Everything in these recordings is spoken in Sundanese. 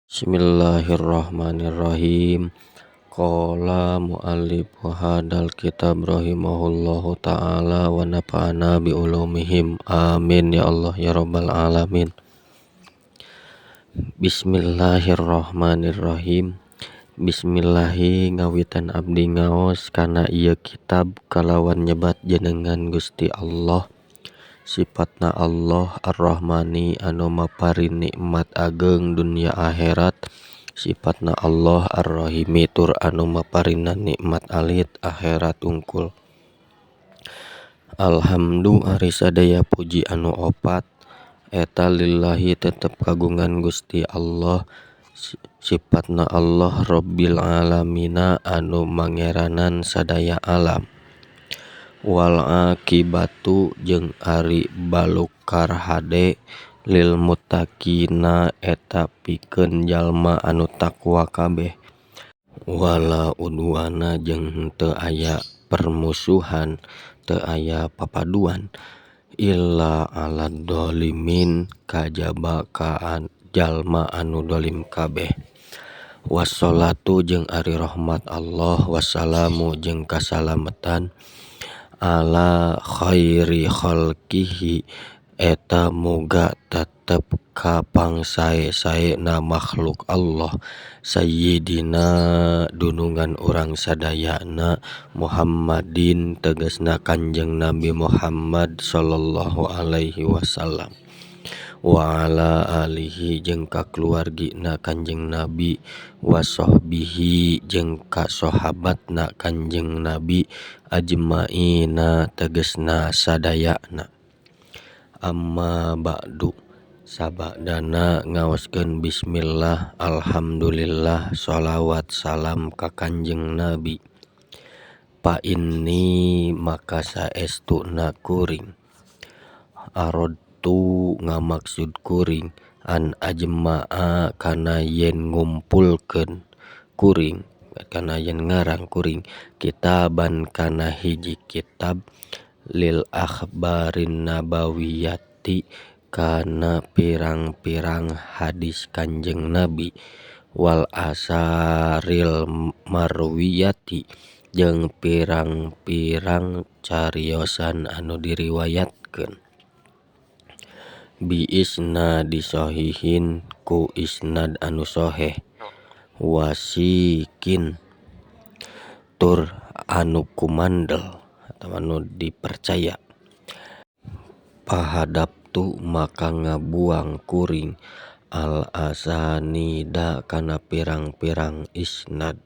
Bismillahirrahmanirrahim. Qala muallifu hadal kitab rahimahullahu ta'ala wa nafa'ana bi ulumihim. Amin ya Allah ya rabbal alamin. Bismillahirrahmanirrahim. Bismillahi ngawitan abdi ngaos kana ieu kitab kalawan nyebat jenengan Gusti Allah. Sifatna Allah Ar-Rahmani anu maparin nikmat ageng dunya akhirat. Sifatna Allah Ar-Rahimi tur anu maparina nikmat alit akhirat ungkul. Alhamdu ari sadaya puji anu opat eta lillahi tetep kagungan Gusti Allah. Sifatna Allah Rabbil alamina anu mangeranan sadaya alam. Wal akibatu jeung ari balukar hade lil muttaqina eta pikeun jalma anu takwa kabeh. Wala udwana jeung henteu aya permusuhan, teu aya papaduan illa alad dzalimin kajaba ka jalma anu dolim kabeh. Wassalatu jeung ari rahmat Allah wassalamu jeung kasalametan ala khairi khalqihi eta muga tetep ka pangsae-saena makhluk Allah sayyidina dunungan urang sadayana Muhammadin tegasna Kanjeng Nabi Muhammad sallallahu alaihi wasallam wa ala alihi jeung ka keluargina Kanjeng Nabi wa sahbihi jeung ka sahabatna Kanjeng Nabi ajmaina tegasna sadayana. Amma ba'du sabadana ngaoskeun bismillah alhamdulillah sholawat salam ka Kanjeng Nabi. Fa inni maka saestuna kuring aradtu ngamaksud kuring an ajma'a kana yen ngumpulkeun kuring kana yen ngarang kuring kitaban kana hiji kitab lil akhbarin nabawiyati kana pirang-pirang hadis Kanjeng Nabi wal asaril marwiyati jeung pirang-pirang cariosan anu diriwayatkeun bi isnadi sahihin ku isnad anu sahih wasikin tur anu kumandel atau anu dipercaya. Pahadaptu maka ngabuang kuring al asanida kana pirang-pirang isnad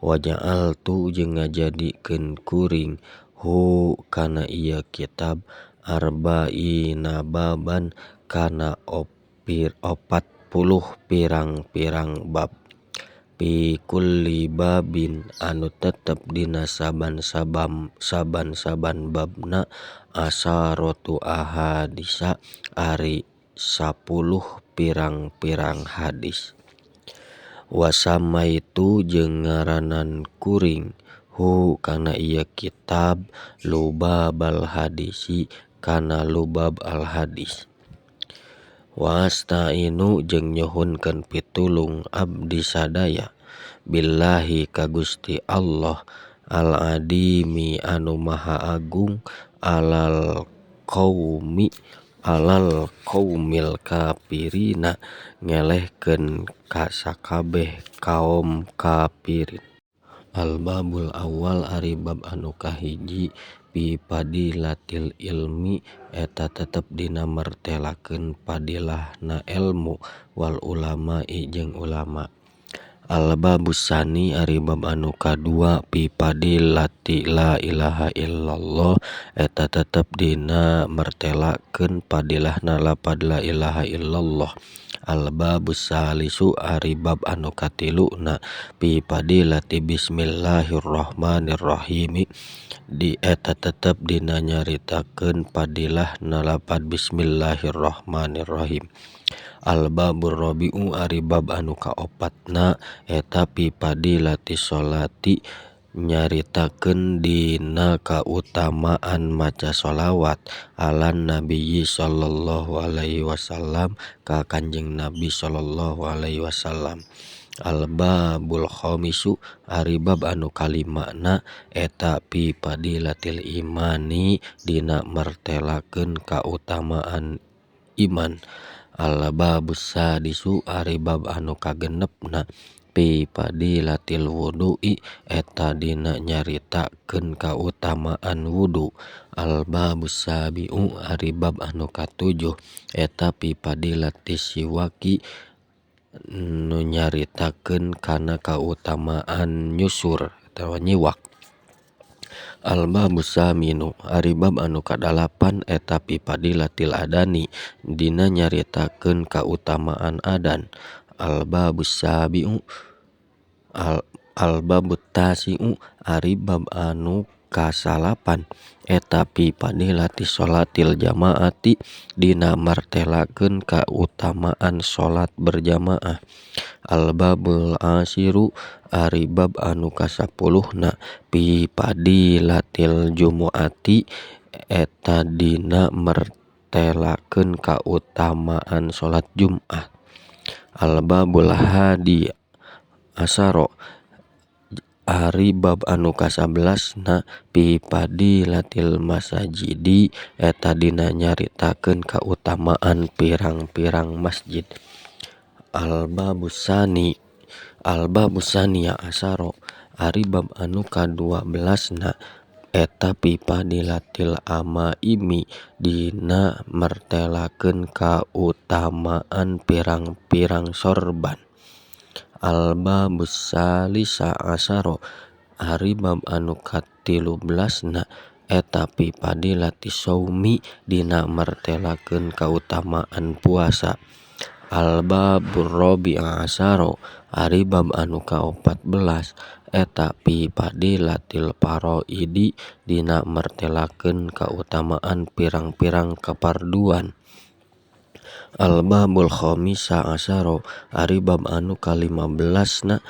waja'altu jeung ngajadikeun kuring hu kana ieu kitab arba'ina baban kana 40 pirang-pirang bab fi kulli babin anu tetep dina saban-saban babna asaratu ahadisa ari 10 pirang-pirang hadis. Wasamaitu jeung ngaranan kuring hu kana ieu kitab lubabal hadisi kana lubab al hadis. Wa astainu jeung nyuhunkeun pitulung abdi sadaya billahi ka Gusti Allah al adimi anu maha agung alal qaumil kafirina ngelehkeun ka sakabeh kaum kafirin. Al babul awal ari bab anu kahiji fi fadilatil ilmi eta tetep dina martelakeun fadilahna elmu wal ulama'i jeung ulama. Al babus sani ari bab anu kadua fi fadilati la ilaha illallah eta tetep dina martelakeun fadilahna lapad la ilaha illallah. Al babus salisu ari bab anu katiluna fi fadilati bismillahirrahmanirrahim di eta tetep dina nyaritakeun fadilahna lapad bismillahirrahmanirrahim. Al babur rabi'u ari bab anu kaopatna eta fi fadilati sholati Nyaritakeun dina kautamaan maca sholawat alan nabiyyi sallallahu alaihi wasallam ka kanjeng Nabi sallallahu alaihi wasallam. Al-babul khamisu ari bab anu kalimana eta fi fadilatil imani dina martelakeun kautamaan iman. Al-babus sadisu ari bab anu kagenepna fi fadilatil wudu'i eta dina nyaritakeun kautamaan wudu. Al-babus sabi'u ari bab anu katujuh eta fi fadilatis siwaki nu nyaritakeun kana kautamaan nyusur atawa nyiwak. Al-babus saminu ari bab anu kadalapan eta fi fadilatil adani dina nyaritakeun kautamaan adan. Al-babus sabi'u al-babut tasi'u ari bab anu kasalapan eta fi fadilatis sholatil jama'ati dina martelakeun kautamaan salat berjamaah. Al-babul asyiru ari bab anu kasapuluhna fi fadilatil jumu'ati eta dina martelakeun kautamaan salat Jumat. Al-babul hadi asyara ari bab anu kasabelasna fi fadilatil masajidi eta dina nyaritakeun kautamaan pirang-pirang masjid. Al-babus sani al-babus saniya asyara ari bab anu kadua belasna eta fi fadilatil amaimi dina martelakeun kautamaan pirang-pirang sorban. Al-babus salisa asyara ari bab anu katilu belasna eta fi fadilatis shaumi dina martelakeun kautamaan puasa. Al-babur rabi'a asyara ari bab anu kaopat belas eta fi fadilatil faraidi dina martelakeun kautamaan pirang-pirang kaparduan. Al-babul khamisa asyara ari bab anu kalima belasna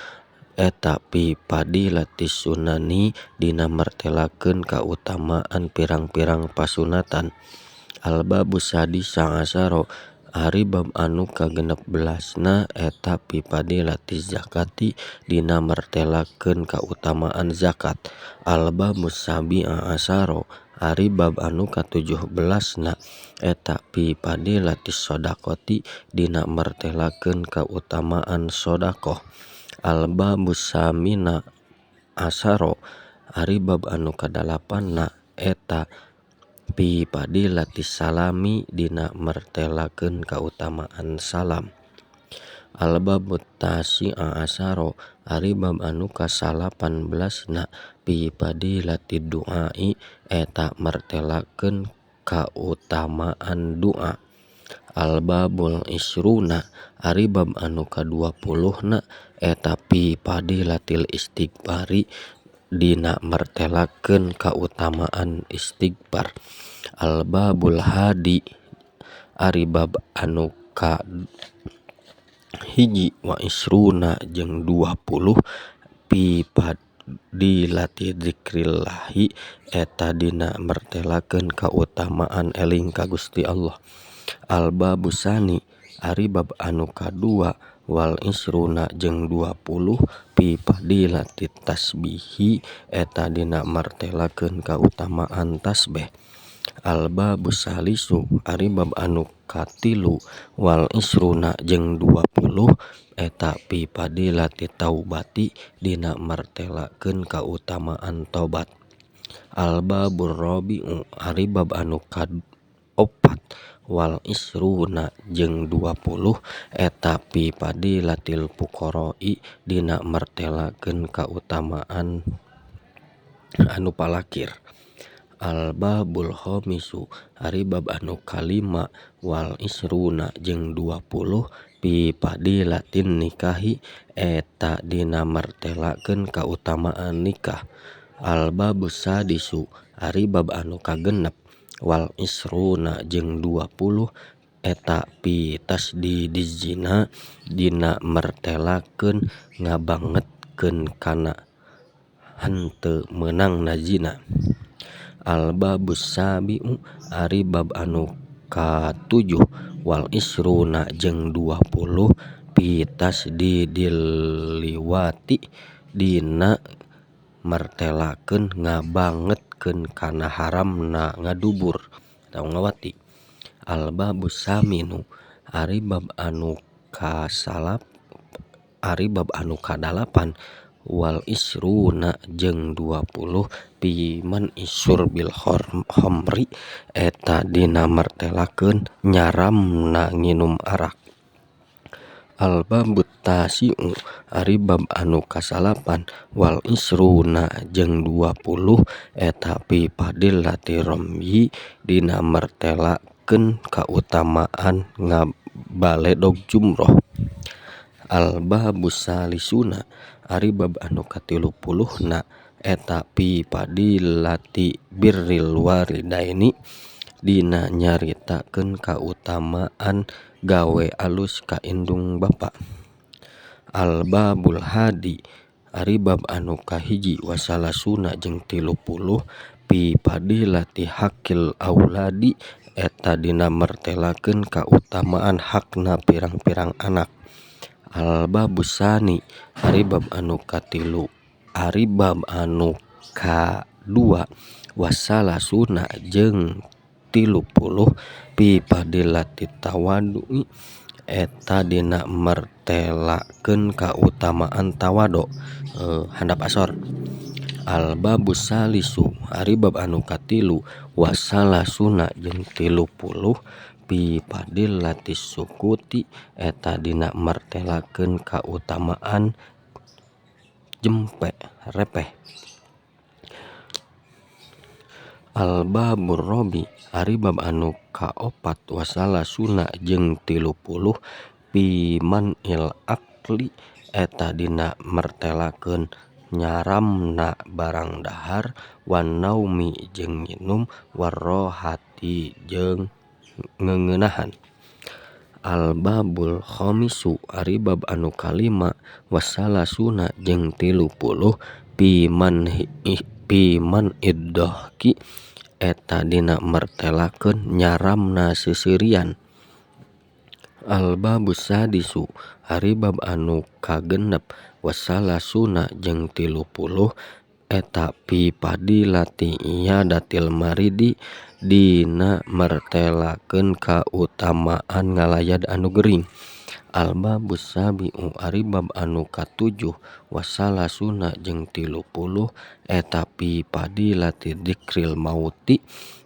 eta fi fadilatis sunani dina martelakeun kautamaan pirang-pirang pasunatan. Al-babus sadisa asyara ari bab anu kagenep belasna eta fi fadilatis zakati dina martelakeun kautamaan zakat. Al-babus sabi'a asyara ari bab anu katujuh belasna eta fi fadilatis shadaqati dina martelakeun kautamaan shadaqah. Al-babus samina asyara ari bab anu kadalapanna eta fi fadilatis salami dina martelakeun kautamaan salam. Al-babut tasi'a asyara ari bab anu kasalapan belasna fi fadilatid du'ai eta martelakeun kautamaan du'a. Al-babul isruna ari bab anu kadua puluhna eta fi fadilatil istighfari dina martelakeun kautamaan istighfar. Al-babul hadi ari bab anu ka hiji wa isruna jeung 20 fi fadilati dzikrillahi eta dina martelakeun kautamaan eling ka Gusti Allah. Al-babus sani ari bab anu kadua wal isruna jeung 20 fi fadilatit tasbihi eta dina martelakeun kautamaan tasbih. Al-babus salisu ari bab anu katilu wal isruna jeung 20 eta fi fadilatit taubati dina martelakeun kautamaan tobat. Al-babur rabi'u ari bab anu kaopat wal isruna jeung 20 eta fi fadilatil fuqara'i dina martelakeun kautamaan anu palakir. Al-babul khamisu ari bab anu kalima wal isruna jeung 20 fi fadilatin nikahi eta dina martelakeun kautamaan nikah. Al-babus sadisu ari bab anu kagenep wal isruna jeung 20 eta fi tasdidiz zina dina martelakeun ngabangetkeun kana Henteu meunangna zina. Al babus sabi'u ari bab anu katujuh wal isruna jeung 20 fi tasdidil liwati dina martelakeun ngabangetkeun kana haramna ngadubur atawa ngawati. Al babus saminu ari bab anu kasalap ari bab anu kadalapan wal isruna jeung 20 fi man isyurbil khamri eta dina martelakeun nyaramna nginum arak. Al babut tasi'u ari bab anu kasalapan wal isruna jeung 20 eta fi fadilati romyi dina martelakeun kautamaan ngabaledog jumroh. Al babus salisuna ari bab anu ka-30na eta fi fadilati birril walidaini dina nyaritakeun kautamaan gawe alus ka indung bapa. Al babul hadi ari bab anu kahiji wasalasuna jeung 30 fi fadilati haqqil auladi eta dina martelakeun kautamaan hakna pirang-pirang anak. Al babus sani ari bab anu katilu ari bab anu kadua wasalasuna jeung 30 fi fadilati tawadui eta dina martelakeun kautamaan tawadu handap asor. Al babus salisu ari bab anu katilu wasalasuna jeung 30 fi fadilati sukuti eta dina martelakeun kautamaan jempe repeh. Al babur robi ari bab anu kaopat wasalasuna jeung 30 fi man'il akli eta dina martelakeun nyaramna barang dahar wan naumi jeung nginum warrohati jeung ngeungeunahan. Al babul khamisu ari bab anu kalima wasalasuna jeung 30 fi man iddohki eta dina martelakeun nyaramna seuseurian. Al babus sadisu ari bab anu kagenep wasalasuna jeung 30 eta fi fadilati iyadatil maridi dina martelakeun kautamaan ngalayad anu gering. Al babus sabi'u ari bab anu katujuh wasalasuna jeung 30 eta fi fadilati dzikril mauti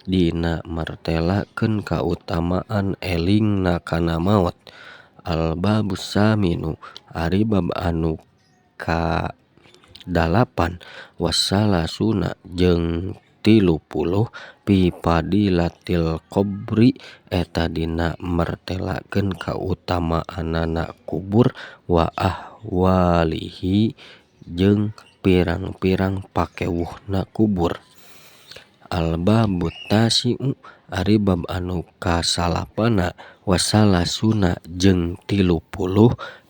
dina martelakeun kautamaan elingna kana maot. Al babus saminu ari bab anu kadalapan wasalasuna jeung 30 fi fadilatil qabri eta dina martelakeun kautamaanana kubur wa ahwalihi jeung pirang-pirang pakewuhna kubur. Al babut tasi'u ari bab anu kasalapana wasalasuna jeung 30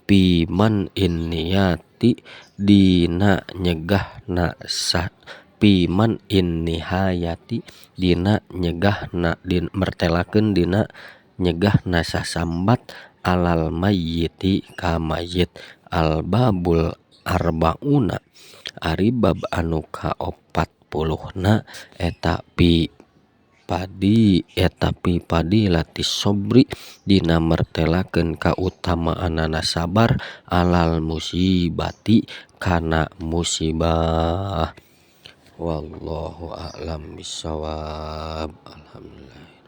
fi man inniyati dina nyegahna sa fi man innihayati dina nyegahna din martelakeun dina nyegahna sasambat alal mayyiti ka mayyit. Al babul arbauna ari bab anu ka-40na eta fi fadilati sobri dina martelakeun kautamaanana sabar alal musibati kana musibah. Wallahu a'lam bissawab. Alhamdulillah.